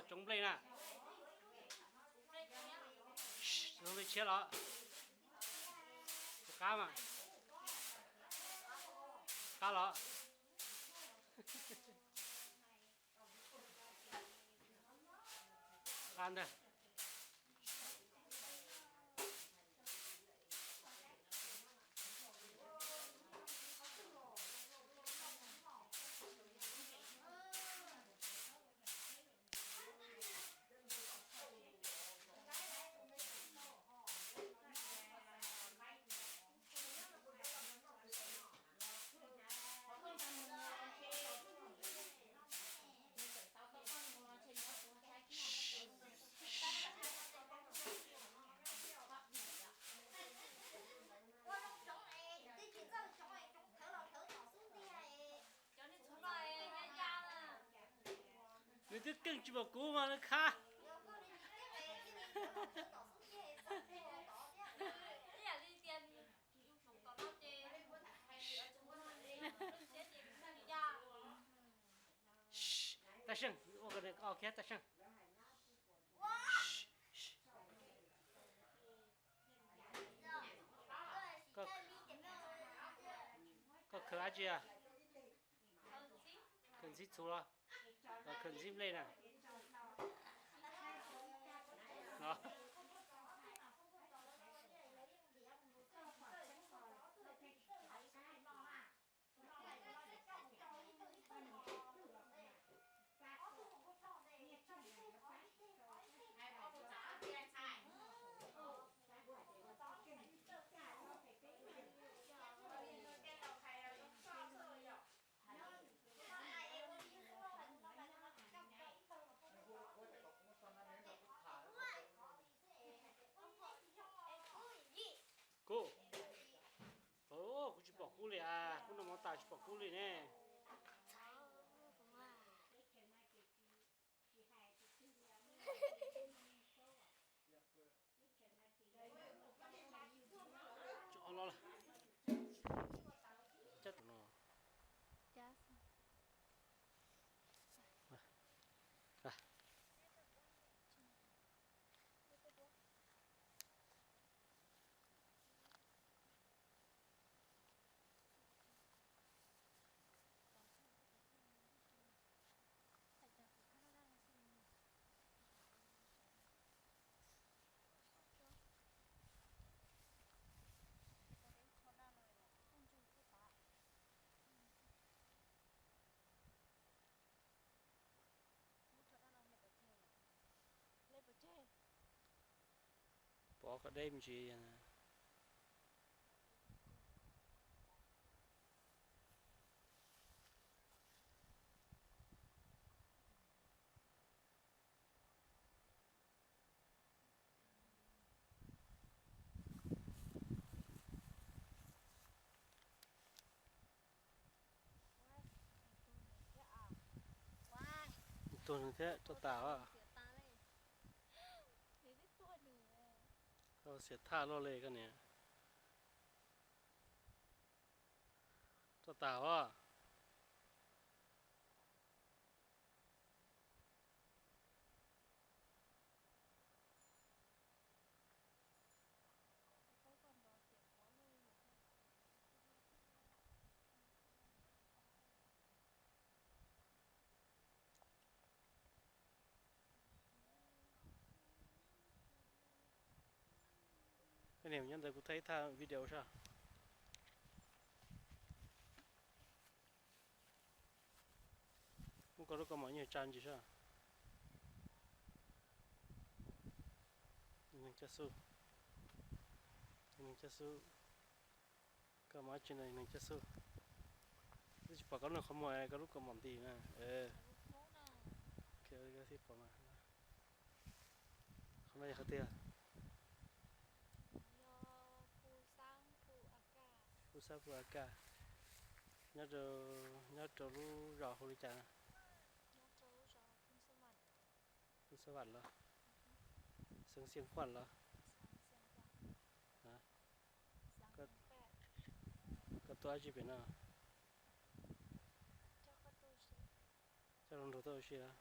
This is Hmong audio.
Tsoov nplej na. Zoo nplej tshiab los? Tsis qab mas. Qab los? Qab ntag. Nws twb keej tsis pom kuv mas nws khav. Taj Seej, ua kiag Taj Seej. Koj khaws dab tsi a? Khaws ntxhib txhuv los? Khaws ntxhib nplej na. Kub, kuv tsis pom kub li as, kub noj mov tas tsis pom kub li ne. Pov kom deb me ntsis. Tuag nws thiab, tuag tas os. Koj xiam thaj luaj li koj niam. Tuag tas os. Koj niam, nyob ntawd kuv thaij ib thaj video saib. Muab koj lub kaus mom nyuag tsa ntsis saib. Neeg coj xub, neeg coj xub. Koj mom tsis, neeg coj xub. Twb tsis pom koj lub qhov muag, koj lub kaus mom nti na. Thiaj pom. Qhov no yog qhov twg? Pub Xab Pub A Kaj. Nyob rau, nyob rau lub zos hu li cas? Pub Xab Vam los? Xeev Xias Khuam los? Koj tuaj dab tsi pem no? Coj hluas nraug tuaj ua si los?